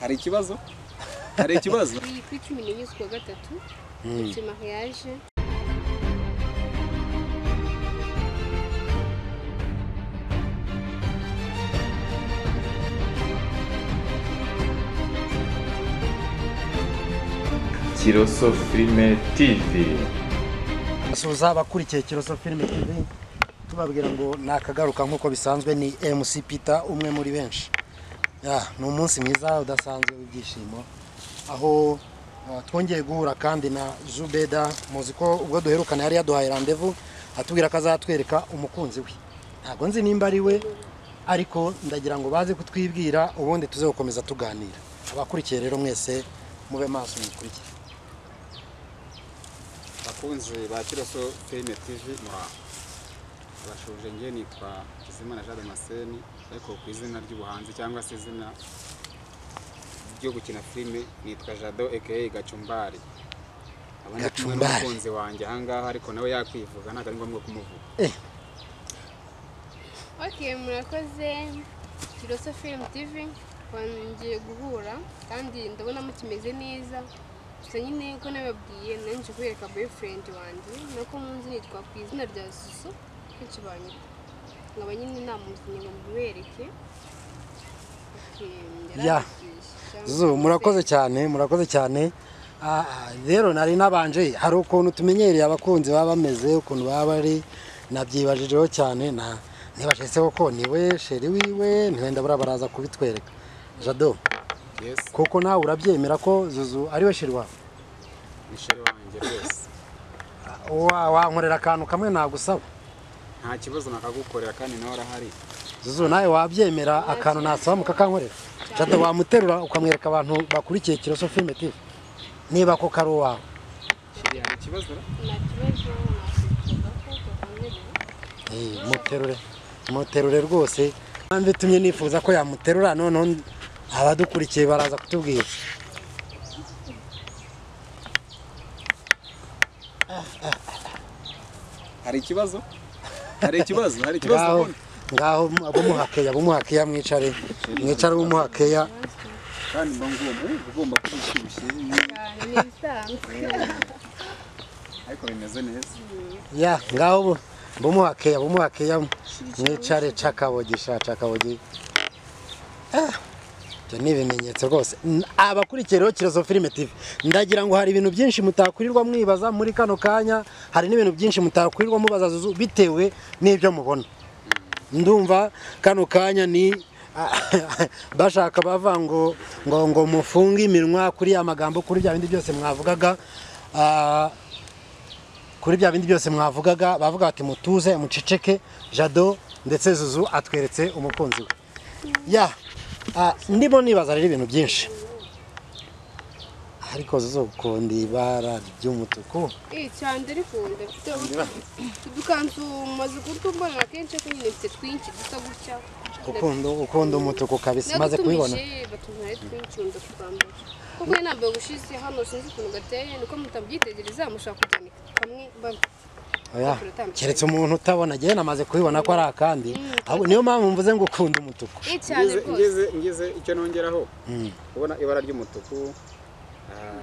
Hari ikibazo? Hari ikibazo? Kuri 14 z'ukwa gatatu dufite mariage. Kiroso Filime TV. Asuhuza abakurikiye Kiroso Filime TV, tubabwira ngo nakagaruka nk'uko bisanzwe. Ni MC Peter, umwe muri benshi. Ni umunsi mwiza udasanzwe w'ibyishimo, aho twongeye guhura kandi na Zubeda. Muzi ko ubwo duherukana yari yaduhaye rendez-vous, atubwira ko azatwereka umukunzi we. Ntabwo nzi nimba ari we, ariko ndagira ngo baze kutwibwira, ubundi tuze gukomeza tuganira. Abakurikiye rero mwese mube maso mukurikire. Abakunzi ba Kiroso Filime TV, muraho. Abashuje, ngiye nitwa Kizimana Jean Damascene, ariko ku izina ry'ubuhanzi cyangwa se izina ryo gukina filime nitwa Jado aka Gacumbari. Aba ndi kumwe Gacumbari. n'umukunzi wanjye ahangaha, ariko nawe yakwivuga, ntabwo ari ngombwa kumuvuga. Ok, murakoze Kiroso Film TV, twongeye guhura kandi ndabona mukimeze neza. Gusa nyine uko nababwiye, nanje kubereka boyfriend wanjye, nuko munzi nitwa ku izina rya Susu, kenshi banyita, nkaba nyine namuzanye ngo mbibereke. Ok, yarababwiye. Zuzu, murakoze cyane, murakoze cyane. Rero nari nabanje, hari ukuntu tumenyereye abakunzi baba bameze, ukuntu baba bari, nabyibajijeho cyane na nibashese koko niwe chéri wiwe, ntiwenda buriya baraza kubitwereka. Jado, Yes. koko nawe urabyemera ko Zuzu ari we chéri wawe? Ni chéri wanjye rwose. Wankorera akantu kamwe nagusaba? Nta kibazo, nakagukorera kandi nawe arahari. Zuzu, nawe wabyemera akantu nasaba mukakankorera? Jado, wamuterura ukamwereka abantu bakurikiye Kiroso Filime TV niba koko ari uwawe? Chéri, hari ikibazo ra? Nta kibazo, nakwifuza ko tuganira. Muterure, muterure rwose. Mpamvu itumye nifuza ko yamuterura, noneho abadukurikiye baraza kutubwira. Hari ikibazo? Hari ikibazo? Hari ikibazo? Ngaho Ubundi? ngaho bumuhakeya, bumuhakeya, mwicare, mwicare bumuhakeya. Kandi mba ngomba ugomba kuba ushyushye. Cyane, ni ibisanzwe. Ariko bimeze neza. Ya, ngaho bumuhakeya, bumuhakeya, mwicare. Cakabogi sha, cakabogi. Ibyo ni ibimenyetso rwose. Abakurikiye rero Kiroso Filime TV, ndagira ngo hari ibintu byinshi mutakurirwa mwibaza muri kano kanya, hari n'ibintu byinshi mutakurirwa mubaza Zuzu bitewe n'ibyo mubona. Ndumva kano kanya ni bashaka bava ngo mufunge iminwa kuri ya magambo, kuri bya bindi byose mwavugaga, kuri bya bindi byose mwavugaga, bavuga bati mutuze, muceceke. Jado ndetse Zuzu atweretse umukunzi we. Ya, ndimo nibaza rero ibintu byinshi, ariko Zuzu ukunda ibara ry'umutuku? Cyane, ndarikunda. Mfite udukanzu maze kutumbonera kenshi, ariko nyine mfite twinshi dusa gutya. Ukunda umutuku kabisa, maze kubibona. Nadutumije, batumira ari twinshi, nkunda kutwambara kuko iyo nambaye ubushize hano, sinzi ukuntu gateye, niko mutabyitegereza, mushobora kujyana kamwe Oya, keretse umuntu utabona, njyewe namaze kubibona ko ari akandi. Ahubwo niyo mpamvu mvuze ngo ukunda umutuku. Cyane Ngize rwose. ngize icyo nongeraho, kubona ibara ry'umutuku,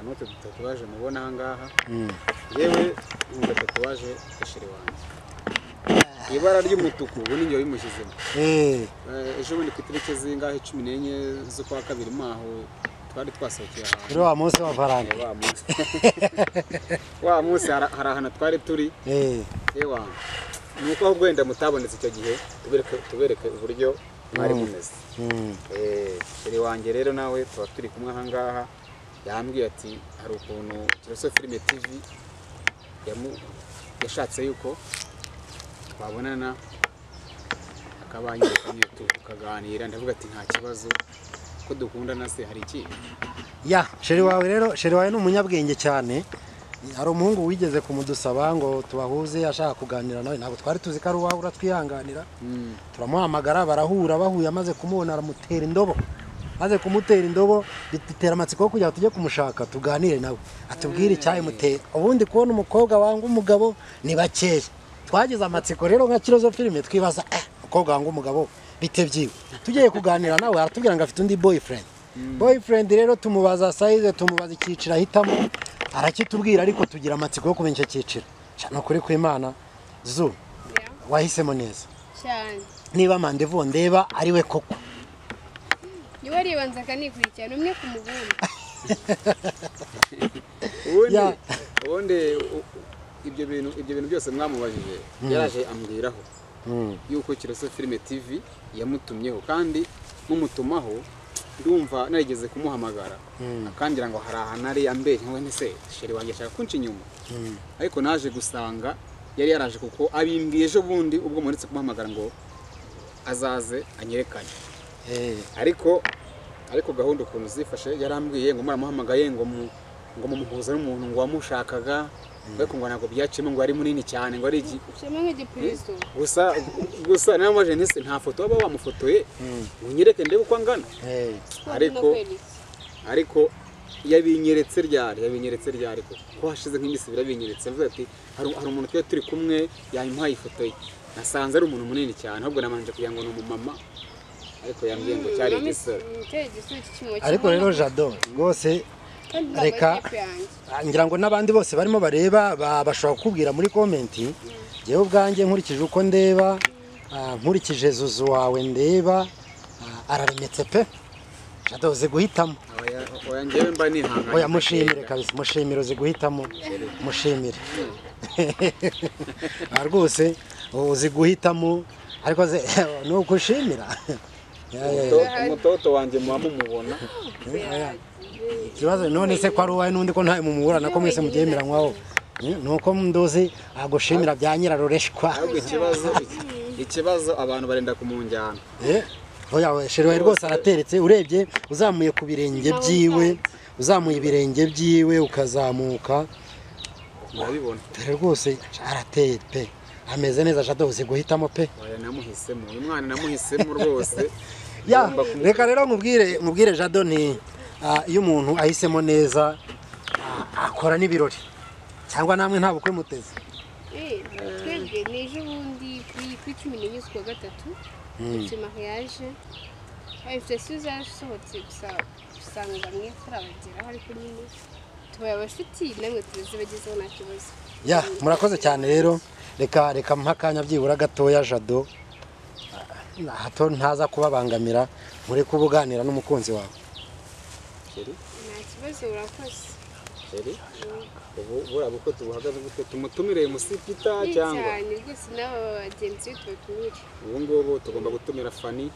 n'utu tatouage mubona aha ngaha, yewe nkunda tatouage ya chéri wanjye, ibara ry'umutuku ubu ni njye wabimushyizemo. Ejo bundi ku itariki zingahe, 14 z'ukwa kabiri, maho twari twasohokeye ahantu. Kuri wa munsi wa Valentin? Wa munsi, wa munsi hari ahantu twari turi. Ewa, ni uko ahubwo wenda mutabonetse icyo gihe, tubereke uburyo mwari mumeze. Chéri wanjye rero nawe tuba turi kumwe aha ngaha, yambwiye ati hari ukuntu Kiroso Filime TV yashatse yuko twabonana, akaba anyereka nyine tukaganira. Ndavuga ati nta kibazo, ko dukundana se hari ikindi? Ya, chéri wawe rero, chéri wawe ni umunyabwenge cyane. Hari umuhungu wigeze kumudusaba ngo tubahuze, ashaka kuganira nawe. Ntabwo twari tuzi ko ari uwawe, uratwihanganira. Turamuhamagara, barahura. Bahuye, amaze kumubona aramutera indobo. Maze kumutera indobo, bidutera amatsiko yo kugira ngo tujye kumushaka, tuganire nawe, atubwire icyabimutera. Ubundi kubona umukobwa wanga umugabo ni bakeya. Twagize amatsiko rero nka Kiroso Filime, twibaza umukobwa wanga umugabo bite byiwe? Tugiye kuganira nawe, aratubwira ngo afite undi boyfriend. Boyfriend rero tumubaza size, tumubaza icyiciro ahitamo, arakitubwira, ariko tugira amatsiko yo kumenya icyo cyiciro. Ni ukuri kw'Imana Zu, wahisemo neza cyane. Niba Mandevu ndeba ari we koko, niwe aribanza akanikurikirana umwe ku mubumbe. Ubundi ibyo bintu byose mwamubajije yaraje ambwiraho yuko Kiroso Filime TV yamutumyeho, kandi mumutumaho ndumva narigeze kumuhamagara akambwira ngo hari ahantu ari ambere nkawe nese sheri wanjye ashaka kunca inyuma, ariko naje gusanga yari yaraje kuko abimbwiye ejo bundi ubwo muretse kumuhamagara ngo azaze anyerekane. Ariko gahunda ukuntu zifashe yarambwiye ngo muramuhamagaye ngo mumuhuza n'umuntu ngo wamushakaga, ariko ngo ntabwo byacimo ngo ari munini cyane ngo ari iki gusa namaje ntise nta foto waba wamufotoye ngo unyereke ndebe uko angana. Ariko yabinyeretse ryari ko hashize nk'iminsi ibiri abinyeretse, mvuze ati hari umuntu twe turi kumwe yampaye ifoto ye, nasanze ari umuntu munini cyane, ahubwo namanje kugira ngo ni umumama, ariko yambwiye ngo cyari igisore. Ariko rero Jado rwose reka ngira ngo n'abandi bose barimo bareba bashobora kukubwira muri comment. Jewe ubwanjye nkurikije uko ndeba, nkurikije Zuzu wawe ndeba, araremetse pe. Jado uzi guhitamo. Oya njyewe mba nihanganye. Oya mushimire kabisa, mushimire uzi guhitamo, mushimire. Rwose uzi guhitamo, ariko nuko ushimira. Umutoto wanjye muba mumubona. Ikibazo none se ko ari uwawe n'undi ko ntawe mumuburana ko mwese mubyemeranywaho, nuko nduzi agushimira bya nyirarureshwa. Ahubwo ikibazo abantu barenda kumunjyana. Oya sheri wawe rwose arateretse, urebye uzamuye ku birenge byiwe, uzamuye ibirenge byiwe ukazamuka urabibona rwose arateye pe, ameze neza. Jado uzi guhitamo pe. Oya namuhisemo, uyu mwana namuhisemo rwose. Ya reka rero nkubwire Jado ni iyo umuntu ahisemo neza akora n'ibirori, cyangwa namwe nta bukwe muteze. Twebwe ni ejo bundi kuri 14 z'ukwa gatatu dufite mariage, invitation zasohotse gusa usanga bamwe turabageraho, ariko nyine tubaye abashuti namwe tuzibagezeho nta kibazo. Ya murakoze cyane rero, reka mpa akanya byibura gatoya Jado, hato ntaza kubabangamira, muri kubuganira n'umukunzi wawe. Nta kibazo urakoze. Ubu buriya bukwe tubuhagaze gute? Tumutumire Musipita cyangwa cyane rwose n'aba bagenzi be tubatumire. Ubu ngubu tugomba gutumira Fanny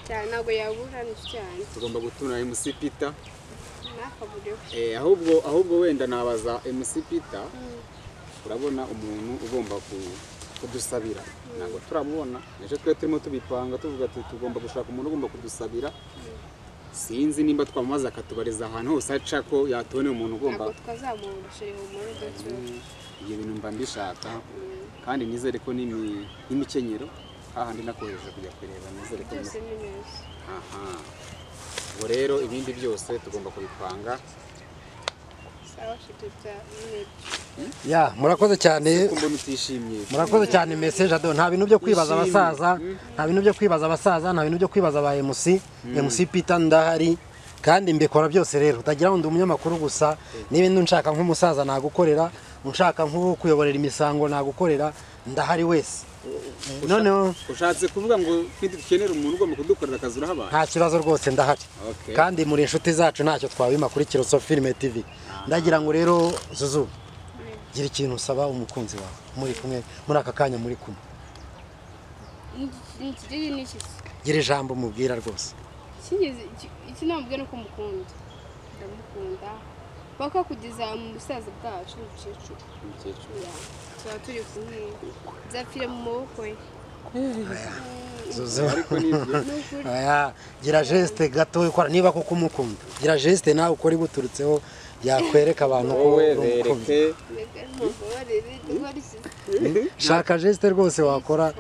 cyane, ntabwo yabura ni cyane. Tugomba gutumira Musipita nakabureho. Ahubwo wenda nabaza Musipita, urabona umuntu ugomba kudusabira ntabwo turamubona, ejo twe turimo tubipanga tuvuga ati tugomba gushaka umuntu ugomba kudusabira. Sinzi nimba twamaze akatubariza ahantu hose aca ko yatuboneye umuntu ugomba. Ntabwo twazamubura humura dutyo. Ibyo bintu mba mbishaka kandi nizere ko n'imikenyero hahandi nakohereje kujya kureba, nizere ko byose ni neza. Aha ubwo rero ibindi byose tugomba kubipanga. Sawa shitutsa. Ya murakoze cyane. Murakoze cyane message Jado, nta bintu byo kwibaza abasaza, nta bintu byo kwibaza abasaza, nta bintu byo kwibaza ba MC, MC Peter ndahari kandi mbikora byose rero. Utagira ngo ndi umunyamakuru gusa, n'ibindi nshaka nk'umusaza nagukorera, unshaka nk'uwo kuyoborera imisango nagukorera, ndahari wese. Noneho ushatse kuvuga ngo dukenera umuntu ugomba kudukorera akazi urahabaye? Nta kibazo rwose ndahari. Kandi muri inshuti zacu ntacyo twabima kuri Kiroso Filime TV. Ndagira ngo rero Zuzu, gira ikintu usaba umukunzi wawe muri kumwe muri aka kanya muri kumwe. Gira ijambo mubwira rwose. Iki namubwira nuko mukunda, ndamukunda paka kugeza mu busaza bwacu n'ubukecuru. Tuba turi kumwe, nzapfira mu maboko ye. Zuzu gira geste gato ukora niba koko umukunda, gira geste nawe ukora iguturutseho yakwereka abantu ko umukunda. Shaka geste rwose wakora.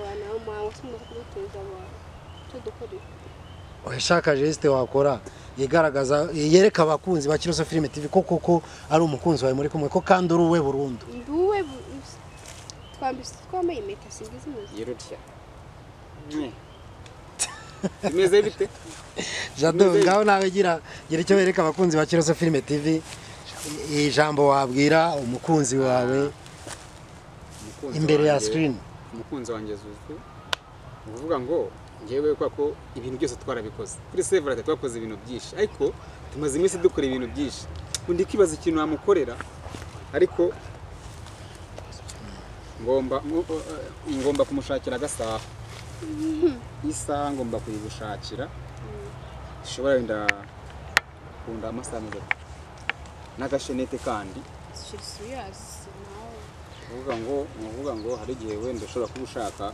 Shaka geste wakora igaragaza yereka abakunzi ba Kiroso Filime TV ko koko ari umukunzi wawe muri kumwe, ko kandi uri uwe burundu. Nduwe twambaye impeta singize muzi. Yirutya. Bimeze bite? Jado, ngaho nawe gira icyo wereka abakunzi ba Kiroso Filime TV, ijambo wabwira umukunzi wawe imbere ya screen. Umukunzi wanjye Zuzu, uvuga ngo ngewe kwa ko ibintu byose twarabikoze kuri Severate, twakoze ibintu byinshi ariko tumaze iminsi dukora ibintu byinshi, undi kibaza ikintu namukorera ariko ngomba kumushakira agasaha, isaha ngomba kuyigushakira ishobora wenda kunda amasaha meza n'agashenete kandi uvuga ngo hari igihe wenda ushobora kuba ushaka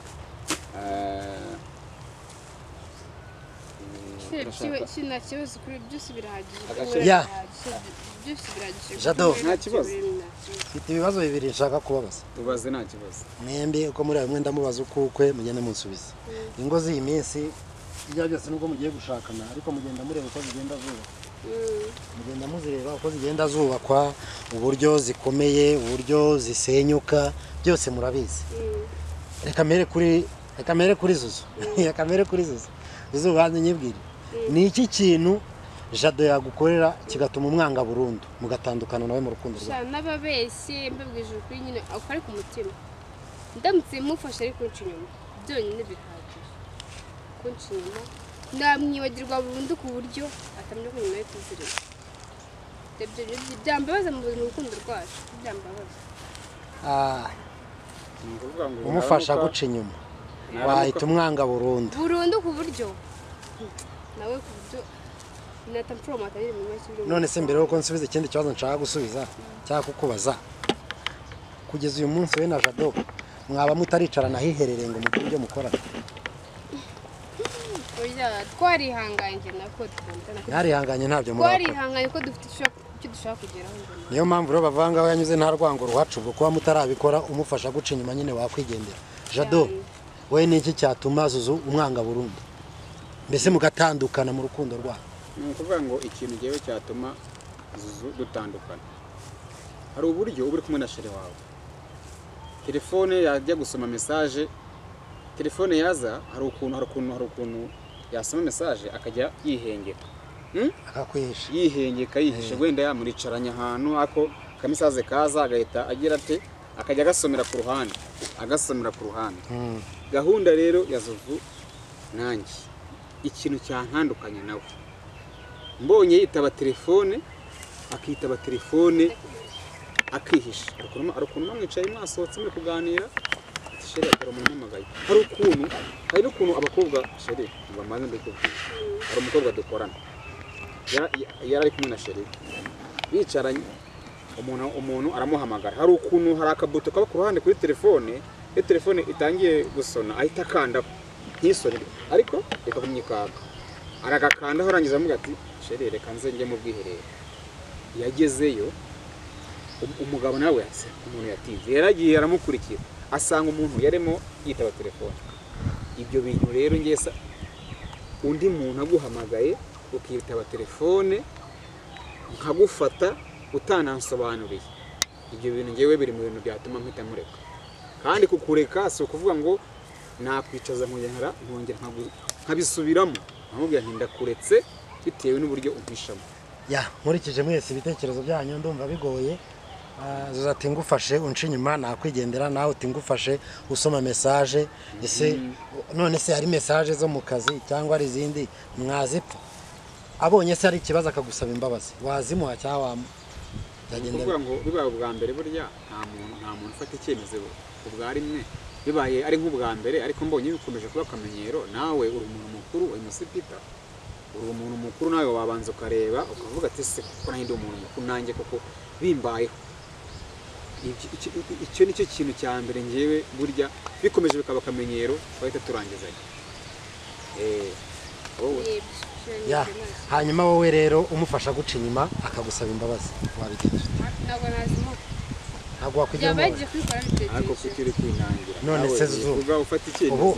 Jado, mfite ibibazo bibiri nshaka kubabaza. Tubaze nta kibazo. Mwembi uko muri bamwe ndamubaza ukukwe mugende munsubize. Ingo z'iyi minsi ibyo byose nubwo mugiye gushakana ariko mugenda mureba uko zigenda zubakwa. Mugenda muzireba uko zigenda zubakwa, uburyo zikomeye, uburyo zisenyuka, byose murabizi. Reka mere kuri Zuzu. Reka mere kuri Zuzu. Zuzu banze nyibwire. Ni iki kintu Jado yagukorera kigatuma umwanga burundu mugatandukana nawe mu rukundo rwawe? N'ababeshye mbabwije ukuri nyine ako ari ku mutima, ndamutse mufashe ariko nca inyuma byonyine bihagije kunca inyuma, namwibagirwa burundu ku buryo atamenya ko nyuma yo kuzirika. Byambabaza mu buzima urukundo rwacu byambabaza. Umufasha guca inyuma wahita umwanga burundu burundu ku buryo nawe ku buryo. None se mbere yuko nsubiza ikindi kibazo nshaka gusubiza cyangwa kukubaza, kugeza uyu munsi we na Jado mwaba mutaricarana hiherereye ngo mugire ibyo mukora? Oya, twarihanganye nako dukundana. Mwarihanganye ntabyo murakora. Twarihanganye ko dufite icyo dushaka kugeraho. Niyo mpamvu rero bavanga aho yanyuze nta rwango ruhacu, ubwo kuba mutarabikora umufasha guca inyuma nyine wakwigendera. Jado, we ni iki cyatuma Zuzu umwanga burundu mbese mugatandukana mu rukundo rwawe? Ni ukuvuga ngo ikintu ngewe cyatuma Zuzu dutandukana, hari uburyo uba uri kumwe na chéri wawe, telefone yajya gusoma message, telefone yaza hari ukuntu yasoma message akajya yihengeka, akakwihisha, yihengeka yihishe, wenda yamuricaranye ahantu ako kamisaze kaza agahita agira ate, akajya agasomera ku ruhande, agasomera ku ruhande. Gahunda rero ya Zuzu nanjye ikintu cyantandukanye nawe, mbonye yitaba telefone akitaba telefone akihisha, hari ukuntu mwicaye mwasohotse muri kuganira ati chéri atari umuntu umpamagaye, hari n'ukuntu abakobwa chéri bamaze mbikubwira, hari umukobwa dukorana yari ari kumwe na chéri bicaranye, umuntu aramuhamagara, hari ukuntu hari akabuto kaba ku ruhande kuri telefone, iyo telefone itangiye gusona ahita akandaho ntisone ariko reka kumyikaka, aragakandaho arangiza amuga ati chéri reka nze njye mu bwiherero. Yagezeyo umugabo nawe ase umuntu yatinze yaragiye aramukurikira asanga umuntu yarimo yitaba telefone. Ibyo bintu rero ngesa undi muntu aguhamagaye ukitaba telefone nkagufata utanansobanuriye, ibyo bintu ngewe biri mu bintu byatuma mpita mureka. Kandi kukureka si ukuvuga ngo nakwicaza nkongera nkabisubiramo, nkamubwira nti ndakuretse bitewe n'uburyo umpishamo. Ya, nkurikije mwese ibitekerezo byanyu ndumva bigoye. Zuzu ati ngufashe unca inyuma nakwigendera, nawe uti ngufashe usoma message. Ese none se hari message zo mu kazi cyangwa ari izindi mwazipfa? Abonye se ari ikibazo akagusaba imbabazi wazimuha cyangwa byagenda? Kuvuga ngo bibaye ubwa mbere burya nta muntu ufata icyemezo ubwa rimwe, bibaye ari nk'ubwa mbere ariko mbonye bikomeje kuba akamenyero, nawe uri umuntu mukuru MC Peter, uri umuntu mukuru nawe wabanza ukareba ukavuga ati se kuko nanjye ndi umuntu mukuru nanjye koko bimbayeho. Icyo nicyo kintu cya mbere ngewe burya bikomeje bikaba akamenyero twahita turangizanya. Ya, hanyuma wowe rero umufasha guca inyuma akagusaba imbabazi wabigenza ute? Ntabwo nazimuha. Ntabwo wakwigira imbabazi. Ariko kuki uri kwinangira? None se Zuzu, ufata icyemezo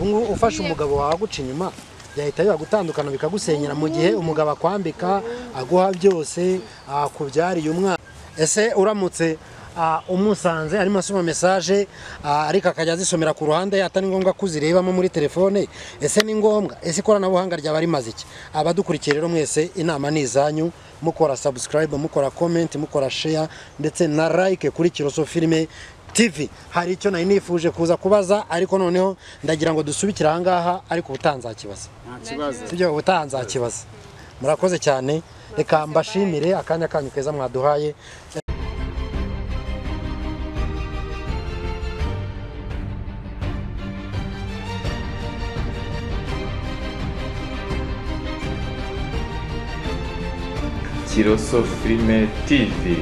ubu ufashe umugabo wawe aguca inyuma yahita yagutandukana bikagusenyera, mu gihe umugabo akwambika aguha byose akubyariye umwana. Ese uramutse Umusanze arimo asoma message, ariko akajya azisomera ku ruhande, atari ngombwa kuzirebamo muri telefone. Ese ni ngombwa? Ese ikoranabuhanga ryaba rimaze iki? Abadukurikiye rero mwese, inama ni izanyu, mukora subscribe, mukora comment, mukora share ndetse na like kuri Kiroso Filime TV. Hari icyo nari nifuje kuza kubaza, ariko noneho ndagira ngo dusubikire aha ngaha, ariko ubutaha nzakibaza. Nta kibazo. Sibyo, ubutaha nzakibaza. Murakoze cyane, reka mbashimire akanya kanyu keza mwaduhaye. Kiroso Filime TV.